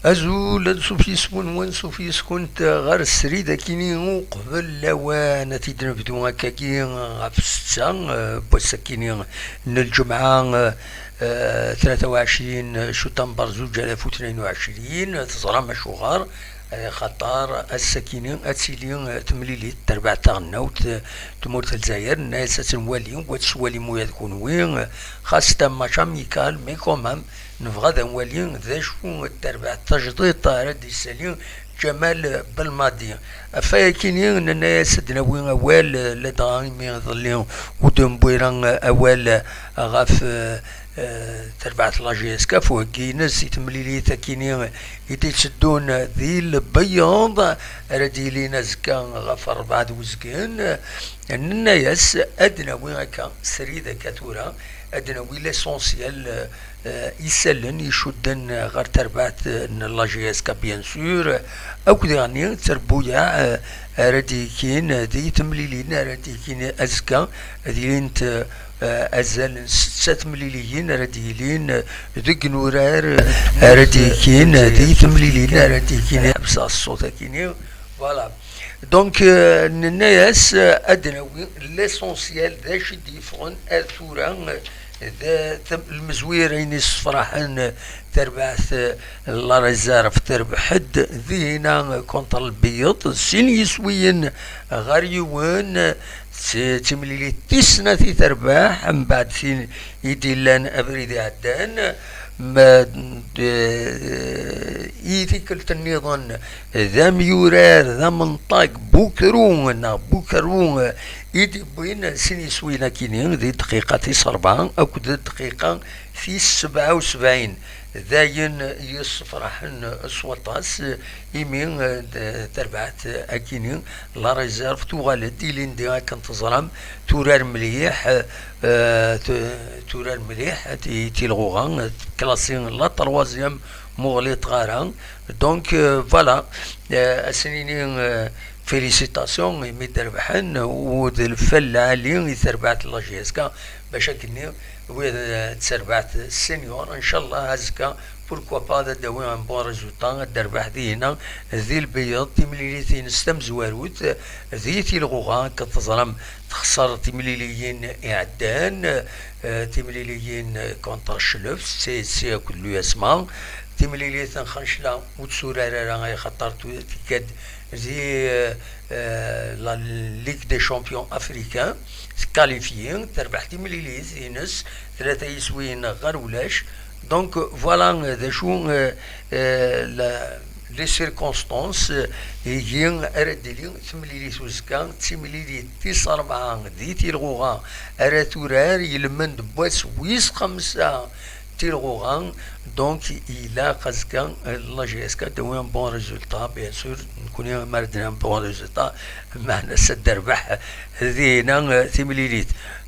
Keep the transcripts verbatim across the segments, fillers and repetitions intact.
Azul, ansuf yis-wen, wansuf yis-kunt ɣer srid akini uqbel lawan. Ad t-id-nebdu akkagi ɣef ssetta, eh, n wass akini n lǧemɛa, eh, eh, tlata u ɛecrin cutamber zuǧ alaf u tnayen u ɛecrin. Teẓram acuɣer? Eh, xaṭer ass-akini ad tili, eh, temlilit terbaɛt taɣelnawt, eh, tmurt n Lezzayer. Nenna-yas ad tt-nwali, wa ad tt-twalim ula d kunwi, eh, xas d match amical, mais quand même, nebɣa ad nwali d acu terbaɛt tajdiṭ ara d-yessali Ǧamal Belmadi. Ɣef wayakini, nenna-yas ad d-nawi awal, eh, ladɣa imi iḍelli ur d-newwi ara awal ɣef, eh, eh, terbaɛt la J S K ɣef uheggi-ines i temlilit akini i d-itteddun di Lbeyyeḍ, ara d-yilin azekka ɣef rebɛa d uzgen. Nenna-yas ad d-nawi akka srid akka tura, ad d-nawi l'essentiel, eh, isallen icudden ɣer terbaɛt n la J S K, bien sûr, akked diɣenni d terbuyaɛ, eh, ara d-yekin di temlilin ara d-yekin azekka, ad ilint, eh, azal n setta temliliyin ara d-yilin deg inurar, eh, ara d-yekin di temlilin ara d-yekin. Ḥebseɣ ṣṣut akini. Voilà. Donc, euh, nenna-yas, euh, ad d-nawi l'essentiel d acu i d-yeffɣen ar tura, euh, d, d, lmezwir ayen yessefraḥen, euh, terbaɛt, euh, la réserve terbeḥ-d dihina, euh, contre Lbeyyeḍ, sin yiswiyen ɣer yiwen, euh, d timlilit tis snat i terbeḥ, mbeɛd tin i d-illan abrid iɛeddan, ma, d, i tikkelt nniḍen d amyurar d amenṭag Bukru neɣ Bukerru i d-iwwin sin yiswiyen akini di dqiqa tis rebɛa akked dqiqa tis sebɛa u sebɛin. D ayen yessefraḥen s waṭas, imi, eh, d-, terbaɛt akini la réserve tuɣal-d ilindi akken teẓram, turar mliḥ, eh, tu-, turar mliḥ, ti-, tilɣuɣa, eh, classée la troisième, muɣlit ɣara. Donc, euh, voilà, euh, ad sen-nini, euh, félicitations imi d-rebḥen, u d lfal lɛali i terbaɛt la J S K, bac akkenni wid, euh, d terbaɛt senior, ncallah azekka, pourquoi pas, ad d-awi un bon résultat, ad d-terbeḥ dihina di Lbeyyeḍ, timlilit-ines tamezwarut, di tilɣuɣa, akken teẓram, texṣer timliliyin iɛeddan, eh, timliliyin contre Cclef, C S C akked l'U S M A, timlilit n Xancla ur tt-turar ara, axaṭer tu-, tekka-d di, eh, eh, la Ligue des Champions Africains, tkalifyi, terbeḥ timlilit-ines, tlata yiswiyen ɣer ulac. Donc, voilà, eh, d acu, eh, eh, la, les circonstances, eh, igi ara d-tili temlilit uzekka, d timlilit tis rebɛa di tilɣuɣa ara turar, ilmend n wass wis xemsa tilɣuɣa. Donc, ilaq azekka, eh, la J S K ad d-tawi un bon résultat, bien sûr, nekni mi ara d-nawi un bon résultat, meɛna-s ad d-terbeḥ dihina, eh, timlilit.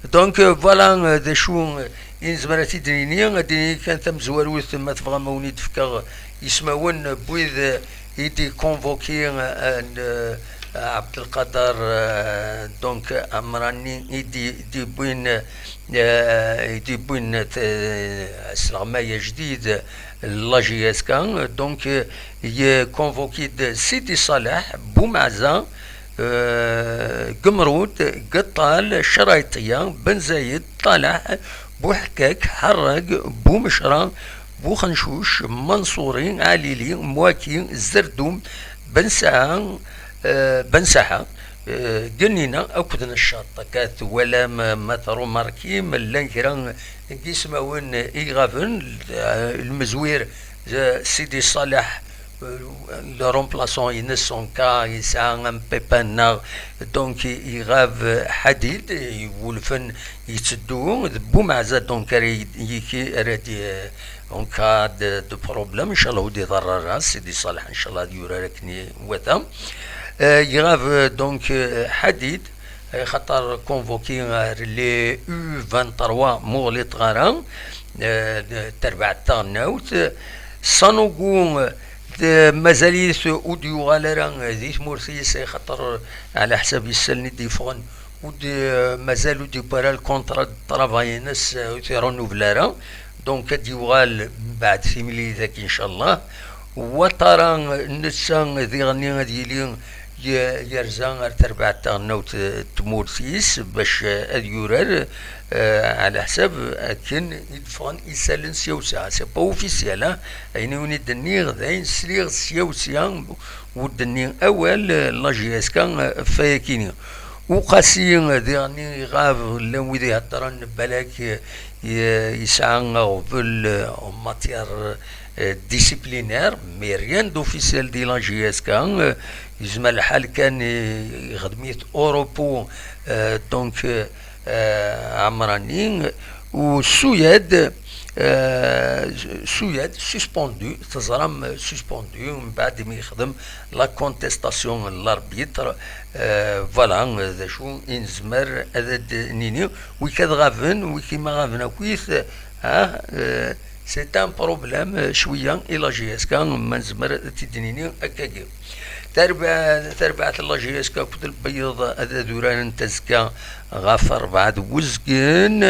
Donc, eh, voilà, eh, d acu, eh, i nezmer ad t-id-nini, ad d-nini kan tamezwarut, ma tebɣam ad wen-id-fkeɣ ismawen n wid, eh, i d-ikonvoki, eh, n, eh, Abdelkader, eh, donc, Amrani, i d-, i d-iwwin, eh, i d-iwwin, eh, asleɣmay ajdid, la J S K, donc, eh, ikonvoki-d Sidi Saleh, Boumaza, eh, Gemrud, Gettal, Crayṭiya, Ben Zayed, Ṭalaḥ, Buḥkak, Ḥerrag, Bumecra, Buxencuc, Manṣuri, Ɛlili, Mwaki, Zerdum, Ben Saɛa, eh, Ben Saḥa, eh, Gennina akked Neccaṭ. Akka twalam, eh, ma trumarkim, llan kra n yismawen i iɣaben, eh, lmezwir, eh, Sidi Ṣaleḥ, eh, le remplaçant-ines, en cas yesɛa un pépin neɣ, donc, iɣab, eh, Ḥadid, iwulfen yetteddu d Bumeɛza, donc, ara y-, yiki, ara d-, en cas de, de problème, ncallah ur d-iḍerr ara Sidi Ṣaleḥ, ncallah ad yurar akken iwata. Eh, iɣab, eh, donc, eh, Ḥadid, eh, xaṭer convoqué ar les U vingt-trois muɣli tɣara, eh, d-, terbaɛt taɣelnawt. Sanogo, eh, d-, mazal-it ur d-yuɣal ara, eh, di tmurt-is, eh, xaṭer ɛla ḥsab isallen i d-yeffɣen, ur d-, eh, mazal ur d-yewwi ara le contrat de travail-ines, eh, ur t-irenouvel ara. Donc, ad d-yuɣal mbeɛd timlilit-agi, ncallah. Watara netta diɣenni ad yili y-, yerza ar terbaɛt taɣelnawt n tmurt-is bac ad yurar, eh, ɛla ḥsab akken i d-ffɣen isallen sya u sya. C'est pas officiel, hein. Ayen i wen-id-nniɣ d ayen sliɣ sya u sya, ur d-nni awal, eh, la J S K, eh, ɣef wayakini. Uqasi, eh, diɣenni iɣab, llan wid iheddren balak, eh, ye-, yesɛa aɣbel, eh, en matière, eh, disciplinaire, mais rien d'officiel di la J S K, eh, yezmer lḥal kan, eh, ixdem-it au repos, eh, donc, eh, eh, Ɛemrani, u Suyad, eh, Suyad suspendu, teẓram, eh, suspendu, mbeɛd mi yexdem la contestation n l'arbitre, eh, voilà, eh, d acu i nezmer ad d-nini, wik ad ɣaben, wik i ma ɣaben akkit, ah, eh, c'est un problème, eh, cwiya i la J S K, ma nezmer ad t-id-nini akkagi. Tarba-, tarbaɛt n la J S K akked Lbeyyeḍ ad, ad urarent azekka ɣef rebɛa d wezgen.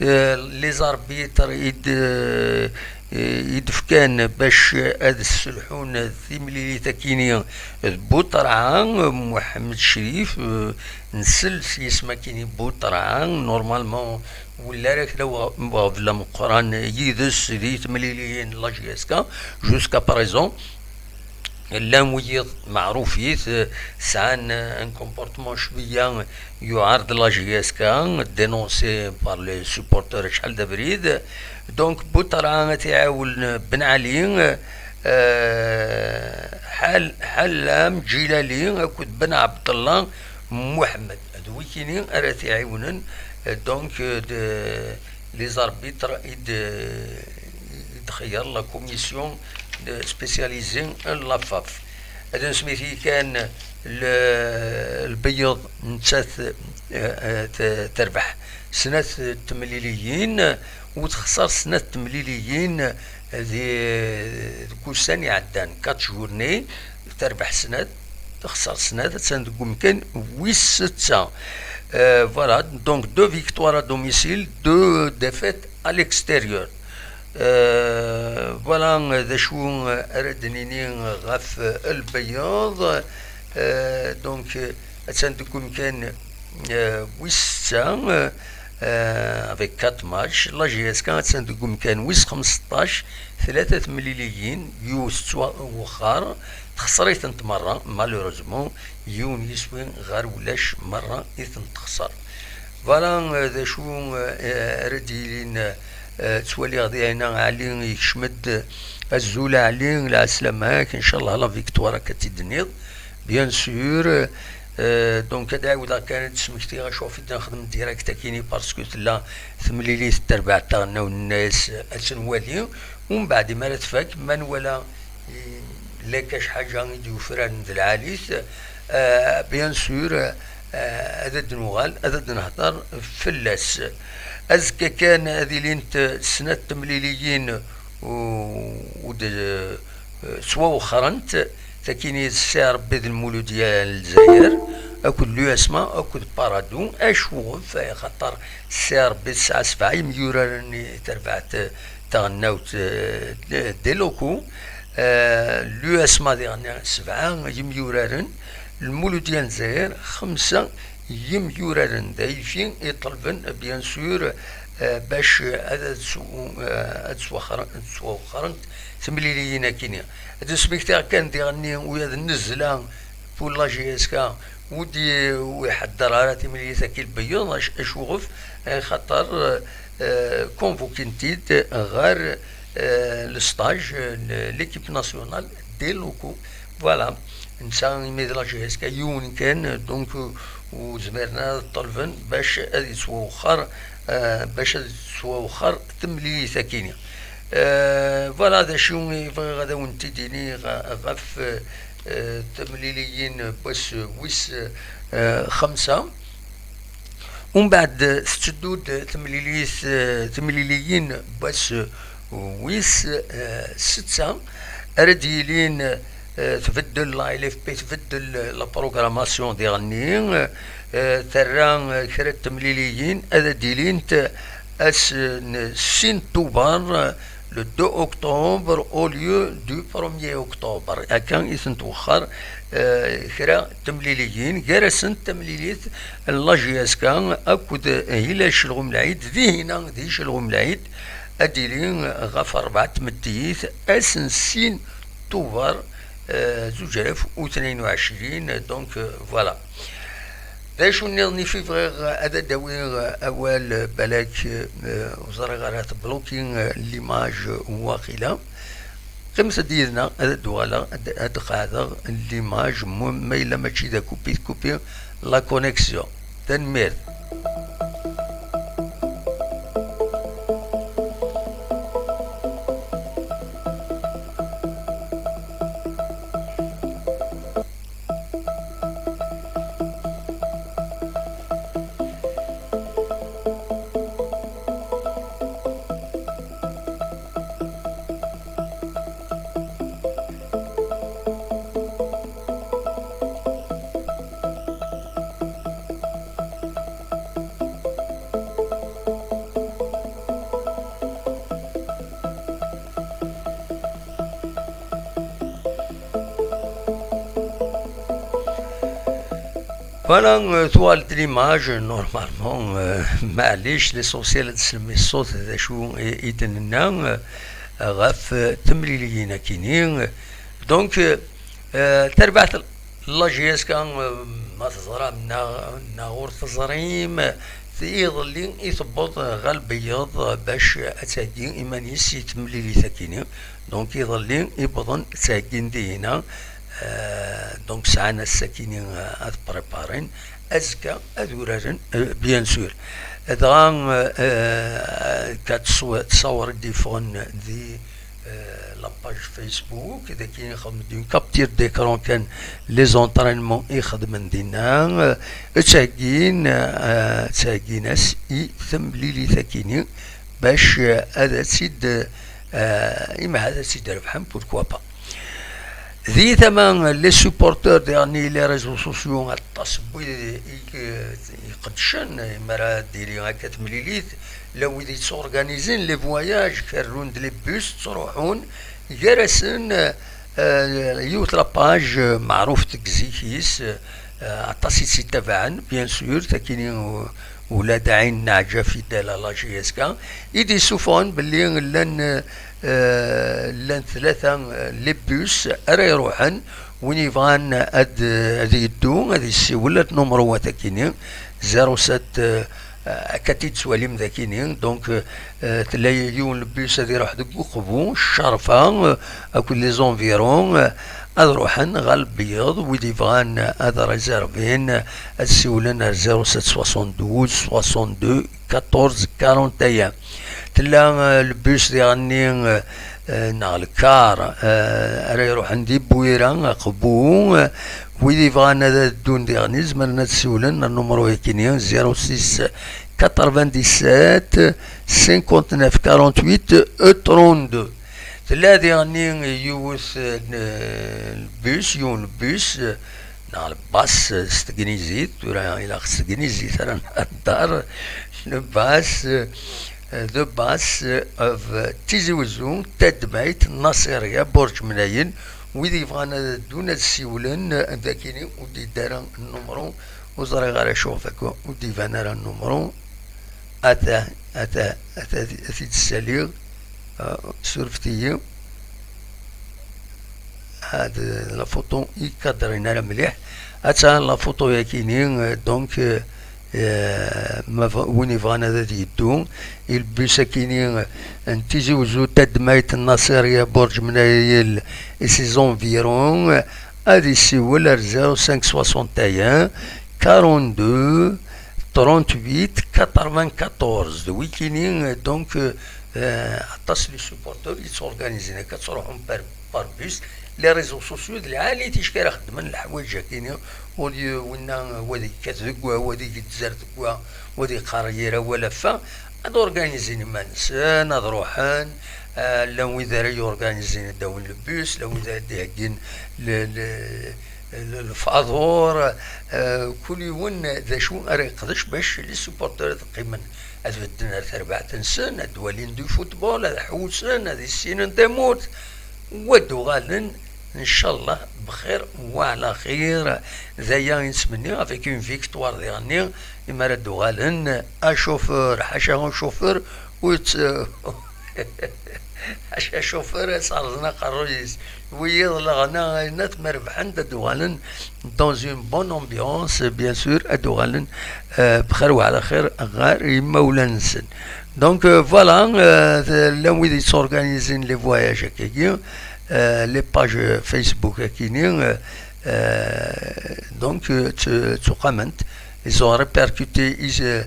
Eh, les arbitres i d-, eh, i d-fkan bac ad sselḥun timlilit akini d Buṭerɛa, Muḥemmed Crif, eh, nsell s yisem akini Buṭerɛa, normalement, wala ara kra uɣ-, uɣbel ameqqran yid-s di temliliyin n la J S K, jusqu'à présent. Llan wiyiḍ meɛrufit, eh, sɛan, eh, un comportement cwiya yuɛer d la J S K, dénoncé par les supporters acḥal d abrid. Donc, Buṭerɛa ad t-iɛawen Ben Ali, eh, Ḥal-, Ḥallam Ǧilali akked Ben Ɛebdellah Muḥemmed. D wikini ara t-iɛiwnen, eh, donc, eh, de, les arbitres i d-, i d-txeyyer la commission de spécialisée n la FAF. Ad nesmiti kan l-, Lbeyyeḍ nettat, eh, eh, t-, terbeḥ snat temliliyin, u texṣer snat temliliyin di, deg ussan iɛeddan, quatre journées, terbeḥ snat, texṣer snat, attan deg umkan wis setta. Euh, voilà, donc deux victoires à domicile, deux défaites à l'extérieur. Euh, voilà, d acu ara d-nini ɣef Lbeyyeḍ. Euh, donc, attan deg umkan, euh, wis setta, euh, avec quatre matchs. La J S K attan deg umkan wis xmesṭac, tlata temliliyin, yiwet tettwawexxer, texṣer-itent merra, malheureusement, yiwen yiswi ɣer ulac merra i ten-texṣer. Voilà, euh, d acu, euh, ara d-yilin, euh, ttwaliɣ di ɛina Ɛli yekcem-d. Azul a Ɛli, lɛeslama-k, inchallah la victoire akka tt-id-tenniḍ, bien sûr. Euh, donc ad ɛiwdeɣ kan ad d-smektiɣ acu ɣef i d-nexdem direct akini, parce que tella temlilit n terbaɛt taɣelnawt n Nnas ad tt-nwali, umbeɛd imi ara tfak, ma nwala, eh, lakac ḥaǧa i d-yufraren d lɛali-t, euh, bien sûr, euh, ad d-nuɣal, ad d-nehder fell-as. Azekka kan ad ilint snat temliliyin u, u d, eh, ttwawexxrent, takini d Ssi Rebbi d Lmuludya n Lezzayer, akked l'U S M A, akked Paradou. Acuɣef? Axaṭer Ssi Rebbi tesɛa sebɛa yemyuraren i terbaɛt taɣelnawt, eh, des locaux. Eh, l'U S M A diɣen sebɛa yemyuraren, Lmuludya n Lezzayer xemsa yemyuraren. D ayfi i ṭelben, bien sûr, eh, bac ad, ad ttw-, eh, ad ttwaxer-, ad ttwawexxrent temliliyin akini. Ad d-smektiɣ kan diɣenni u ad nezzla pour la J S K, ur d-, ur iḥedder ara timlilit akka i Lbeyyeḍ, ac-, acuɣef? Axaṭer, eh, convoquin-t-id ɣer, eh, le stage, eh, l'équipe nationale des locaux. Voilà. Netta imi d la J S K yiwen kan, donc, ur zmiren ara ad ṭelben bac ad yettwawexxer, eh, bac ad yettwawexxer temlilit akini. Eh, voilà, d acu i bɣiɣ ad awen-t-id-iniɣ ɣef, eh, temliliyin n wass wis, eh, xemsa. Umbeɛd tetteddu-d temlilit, eh, temliliyin n wass wis, eh, setta, ara d-yilin, eh, tbeddel la L F P, tbeddel la programmation diɣenni, eh, terra, eh, kra n temliliyin ad d-ilint ass n sin Tubeṛ, eh, le deux octobre au lieu du premier octobre. Akka i tent-wexxer, eh, kra n temliliyin, gar-asent tamlilit n la J S K akked Hilal Celɣum Lɛid, dihina di Celɣum Lɛid, ad d-tili ɣef rebɛa n tmeddit, ass n sin Tubeṛ, eh, zuǧ alaf u tnin u ɛecrin, donc, eh, voilà. D acu nniḍen i fi bɣiɣ ad d-awiɣ awal, balak, eh, ur ẓriɣ ara tebluki, eh, l'image waqila. Qqimet-d yid-neɣ, ad d-uɣaleɣ, ad, ad d-qeɛdeɣ l'image, mu-, ma yella mačči d akupi tkupi la connexion. Tanemmirt. Voilà, euh, tuɣal-d l'image, normalement, euh, maɛlic, l'essentiel ad teslem i ṣṣut d acu i, i d-nenna, euh, ɣef, euh, temliliyin akini. Donc, euh, euh, tarbaɛt n la J S K, euh, ma teẓram neɣ, neɣ ur teẓrim, iḍelli i tewweḍ ɣer Lbeyyeḍ bac ad theggi iman-is i temlilit akini. Donc, iḍelli i wwḍen ttheggin dihina, euh, donc sɛan ass akini, euh, ad préparen, azekka ad uraren, euh, bien sûr. Dɣa, euh, euh, ka tṣw-, ttṣawer i d-yeffɣen di, euh, la page Facebook, d akken i xedmen une capture d'écran kan les entraînements i xedmen dinna, euh, ttheggin, euh, ttheggin-as i temlilit akini bac, euh, ad tt-id, euh, imah ad tt-id-rebḥen, pourquoi pas. Di tama, les supporters, diɣen, les réseaux sociaux, aṭas n wid i, i, iqeddcen, mi ara d-tili akka temlilit, la wid yettsorganizin les voyages, kerrun-d les bus, ttruḥun, gar-asen, euh, yiwet la page, euh, meɛrufet deg zik-is, euh, aṭas i tt-ittabaɛen, bien sûr, takini, euh, ula d Ɛin Naɛǧa fidèle à la J S K, i d-yessufɣen belli llan, euh, llan tlata, euh, les bus ara iruḥen, win yebɣan ad, ad yeddu, ad yessiwel ar numru-a takini, zéro sept, euh, akka t-id-tettwalim dakini, donc, euh, tella yiwen le bus ad iruḥ deg Uqbu, Ccerfa, euh, akked les environs, euh, ad ruḥen ɣer Lbeyyeḍ, wid yebɣan ad réservin, ad siwlen ar zéro sept soixante-douze soixante-deux quatorze quarante et un. Tella, euh, le bus diɣenni, euh, euh, neɣ le car, euh, ara iruḥen di Bwira, Aqbu, euh, wid yebɣan ad ddun diɣenni, zemren ad siwlen ar numru-yakini, zéro six quatre-vingt-dix-sept cinquante-neuf quarante-huit trente-deux. Tella diɣenni yiwet, eh, n, eh, bus, yiwen n bus, eh, neɣ lbas, eh, s tegnizit, tura ilaq s tegnizit ara nhedder, lbas, eh, the bus, eh, of, eh, Tizi Wezzu, Tadmayt, Naṣirya, Burǧ Mnayen, wid yebɣan ad ddun ad siwlen, eh, d akini ur d-yeddi ara nnumru, ur ẓriɣ ara acu ɣef akka ur d-iban ara nnumru, ata, ata, ata, ad t-id-ssaliɣ. Ah, surfet-iyi. Had la photo i kadrin ara mliḥ. Atta la photo yakini, euh, donc, euh, euh, ma va-, win yebɣan ad, ad yeddu, il bus akini, euh, n Tizi Wezzu, Tadmayt, Naṣirya, Burǧ Mnayel et ses environs, euh, ad isiwel ar zéro cinq soixante et un quarante-deux trente-huit quatre-vingt-quatorze. D wikini, euh, donc, euh, euh, aṭas les supporters yettsorganizin akka, ttruḥun par, par bus. Les réseaux sociaux d lɛali ticki ara xeddmen leḥwayeǧ-akini, au lieu winna, euh, wa ad yekkat deg wa, wa ad yetzar deg wa, wa ad yeqqar yir awal ɣef wa, ad organizin iman-nsen, ad ruḥen, euh, llan wid ara yorganizin ad d-awin le bus, llan wid ara d-iheggin le, le, lfaḍur, eh, kul yiwen d acu ara yeqdec bac les supporters ad qqimen, ad bedden ar terbaɛt-nsen, ad walin du football, ad ḥewsen, ad issinen tamurt, u ad uɣalen ncallah bxir wa ɛla xir. D aya i nettmenni, avec une victoire diɣenni, imi ara d-uɣalen à chauffeur, ḥaca u chauffeur, ur tt- ḥaca chauffeur ad s-rẓen aqerruy-is. Wiyiḍ leɣna, ayen ma rebḥen-d ad d-uɣalen dans une bonne ambiance, bien sûr, ad d-uɣalen, euh, bxir wa ɛla xir ɣer yimawlan-nsen. Donc, euh, voilà, euh, llan wid yetturganizin les voyages akkagi, euh, les pages Facebook akkini, euh, euh, donc, euh, ttu-, ttuqament. Ils ont répercuté, ils, euh,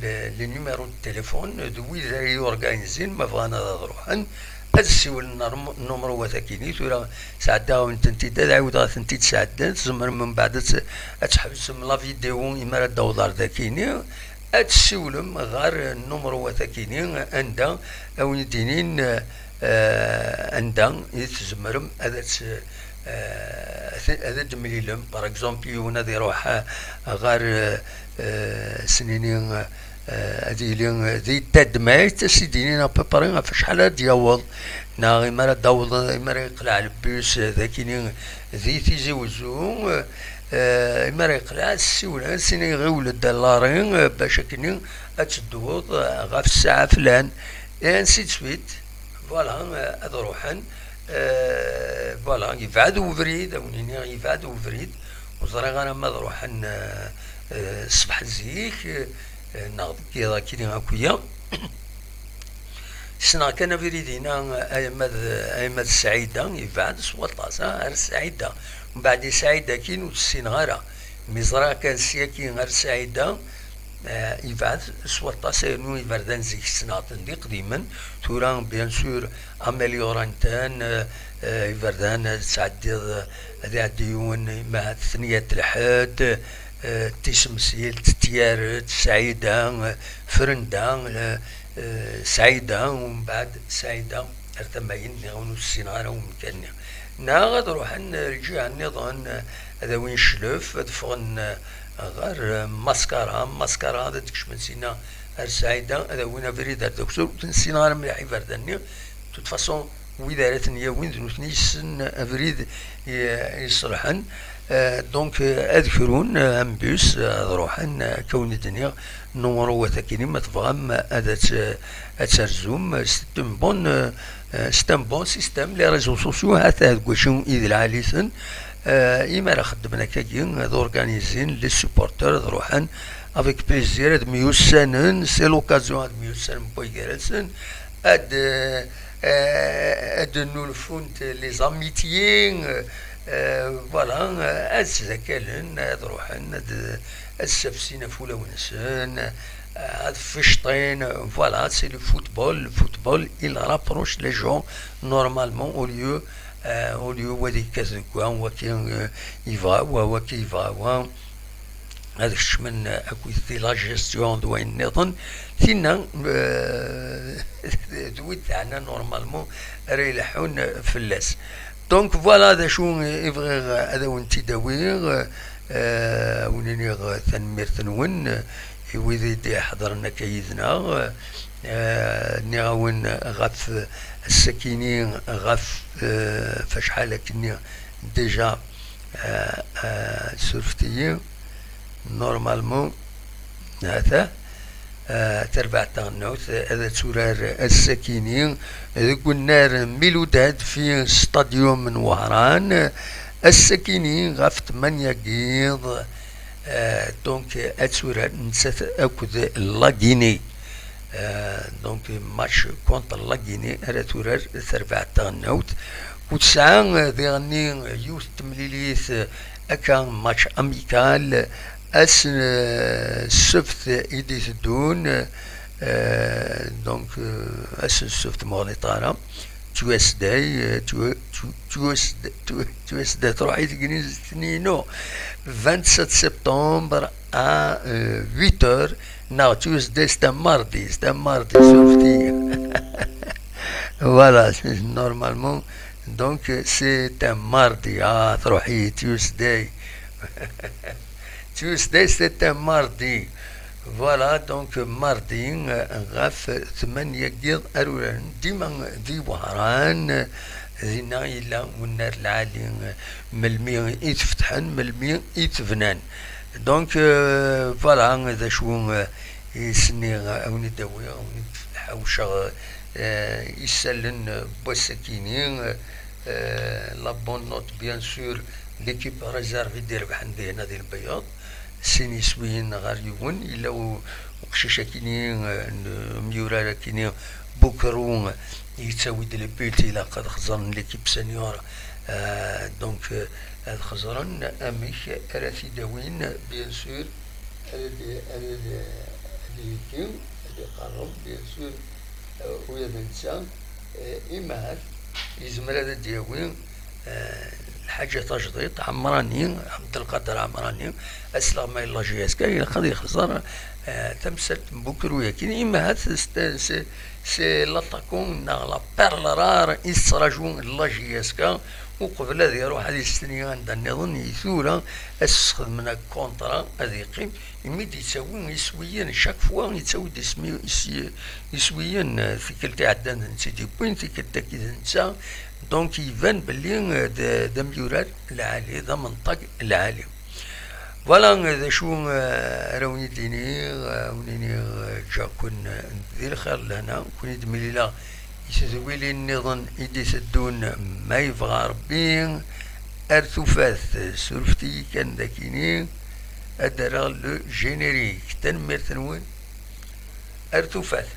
les, les numéros de téléphone de wid ay yurganizin, ma bɣan ad ruḥen, ad ssiwlen ar mu-, numru-wat akini, tura sɛeddaɣ-awen-tent-id, ad ɛiwdeɣ-tent-id sɛeddan, tzemrem mbeɛd ad t-, ad tḥebsem la vidéo imi ara d-taweḍ ar dakini, ad tessiwlem ɣer numru-wat akini, anda a wen-d-inin, eh, anda i tzemrem ad t-, eh, ad t-, ad d-temlilem. Par exemple, yiwen ad iruḥ, eh, ɣer, eh, eh, snini, eh, ad yili, eh, di tadmayt, ad s-id-inin à peu près ɣef acḥal ara d-yaweḍ, neɣ imi ara d-aweḍ, imi ara yeqleɛ lebus, eh, d akini di Tizi Wezzu, eh, eh, imi ara yeqleɛ, ad s-siwlen, ad s-inin ɣiwel-d a Lari, eh, bac akini ad tedduḍ, eh, ɣef ssaɛa flan, et ainsi de suite. Voilà, eh, ad ruḥen. Eh, voilà, yebɛed ubrid, ad wen-iniɣ yebɛed ubrid. Ur ẓriɣ ara ma ad ruḥen, eh, eh, ṣṣbeḥ zik, eh, neɣ deg yiḍ akini akk-ya. Ssneɣ kan abrid-ina, ay ama d, ay ama d Saɛida, yebɛed s waṭas, ah, ar Saɛida. Mbeɛd i Saɛida akkin ur tt-ssineɣ ara. Mi ẓriɣ kan syaki ar Saɛida, eh, yebɛed s waṭas, yernu iberdan zik ssneɣ-ten d iqdimen. Tura, bien sûr, amelioran-ten, eh, eh, iberdan ad tɛeddiḍ, ad iɛeddi yiwen, ma d tenya n lḥedd, eh, tisemsilt, tyaret, Saɛida, eh, Frenda, eh, eh, Saɛida, umbeɛd Saɛida ar tama-yin, nniɣ-awen ur ssineɣ ara umkan-nni. Neɣ ad ruḥen, eh, lǧiha nniḍen, eh, ad awin cclef, ad ffɣen, eh, ɣer, eh, Maskara, Maskara ad d-kecmen sinna ar Saɛida, ad awin abrid ar Duktur, ur ten-ssineɣ ara mliḥ iberdan-nni. De toute façon, wid ara ten-yawin d nutni yessen abrid i, iṣelḥen. Eh, donc, eh, ad krun, eh, un bus, eh, ad ruḥen, eh, akka wen-d-nniɣ, numru-wat akkin, ma tebɣam ad tt-, ad terzum, c'est une bonne, euh, c'est un bon système, les réseaux sociaux, ha-t-a deg wacu i d lɛali-ten. Euh, imi ara xeddmen akkagi, ad organizin les supporters, ad ruḥen avec plaisir, ad myussanen, c'est l'occasion ad myussanen n way gar-asen, ad, euh, euh, ad nnulfunt les amitiés, euh, euh, voilà, euh, ad ttdakalen, ad ruḥen, ad, ad ssafsin ɣef wulawen-nsen, euh, ad ficṭin, euh, voilà, c'est le football. Le football, il rapproche les gens normalement au lieu, euh, au lieu wa ad yekkat deg wa, waki, euh, yebɣa wa, waki yebɣa wa. Ad kecmen akked di la gestion d wayen nniḍen. Tinna, euh, d wid teɛna normalement ara ileḥḥun fell-as. Donc voilà d acu i bɣiɣ ad awen-t-id-awiɣ, euh, ad wen-iniɣ tanemmirt-nwen i wid i d-iḥeḍren akka yid-neɣ. Euh, nniɣ-awen ɣef ass-akini, ɣef, euh, ɣef acḥal akkenni déjà, euh, euh, surfet-iyi. Normalement, ha-t-a, eh, tarbaɛt taɣelnawt, eh, ad turar ass-akini deg unnar Miludad fi stadium n Wehran, ass-akini ɣef tmanya n yiḍ, eh, donc, ad turar nettat akked la Guinée. Eh, donc, match contre la Guinée ara turar tarbaɛt taɣelnawt. U tesɛa, eh, diɣenni yiwet n temlilit, eh, akka match amical, ass n, eh, ssebt i d-iteddun, eh, donc, eh, ass n ssebt ma ur ɣliṭeɣ ara, Tuesday, eh, tu-, tu-, Tuesday, tu-, Tuesday, truḥ i tegnizit-nni-inu, vingt-sept septembre à, euh, huit heures, neɣ Tuesday, c'est un mardi, c'est un mardi, surfet-iyi. Voilà, c'est normalement, Donc, c'est un mardi. Ah, truḥ-iyi Tuesday. Tuesday, c'est un mardi. Voilà, donc, mardi, euh, ɣef tmanya n yiḍ ar uraren. Dima di Wehran, euh, dinna yella unnar lɛali, euh, melmi i t-fetḥen, melmi i t-bnan. Donc, euh, voilà, d acu, euh, i s-nniɣ, euh, a wen-id-awiɣ, a wen-id-ḥawceɣ, euh, isallen, euh, n wass-akini, euh, euh, la bonne note, bien sûr, l'équipe réserve i d-irebḥen dihna di Lbeyyeḍ, sin yiswiyen ɣer yiwen, yella u-, uqcic-akini, euh, n-, amyurar-akini, Bukru, yettawi-d les buts, ilaq ad xeẓren l'équipe senior, euh, donc, euh, ad xeẓren amek ara t-id-awin, bien sûr, ad, ad, ad, ad yekki, ad iqerreb, bien sûr, euh, ula d netta, euh, imahat yezmer ad d-yawi, euh, lḥaǧa tajdiṭ, Ɛemrani, Ɛebdelqader Ɛemrani, asleɣmay n la J S K, ilaq ad yexẓer, euh, tamsalt n Bukru-yakin, imahat c'est, c'est, c'est l'attaquant neɣ la perle rare i tettraǧu la J S K, uqbel ad iruḥ ad yesteni anda nniḍen, i tura ad s-sxedmen akontra ad yeqqim, imi d-yettawi iswiyen, chaque fois yettawi-d ismi, is-, iswiyen, euh, tikkelt iɛeddan d netta i d-yewwin, tikkelt-agi d netta, donc iban belli, euh, d, d amyurar lɛali, d amenṭag lɛali. Voilà, euh, d acu, euh, ara wen-id-iniɣ, euh, wen-iniɣ, euh, ǧǧiɣ-ken, euh, di lxir d lehna, ken-id-mlileɣ i tedwilin nniḍen i d-iteddun, ma yebɣa Rebbi, ar tufat, surfet-iyi kan dakini, ad d-rreɣ le générique. Tanemmirt-nwen, ar tufat.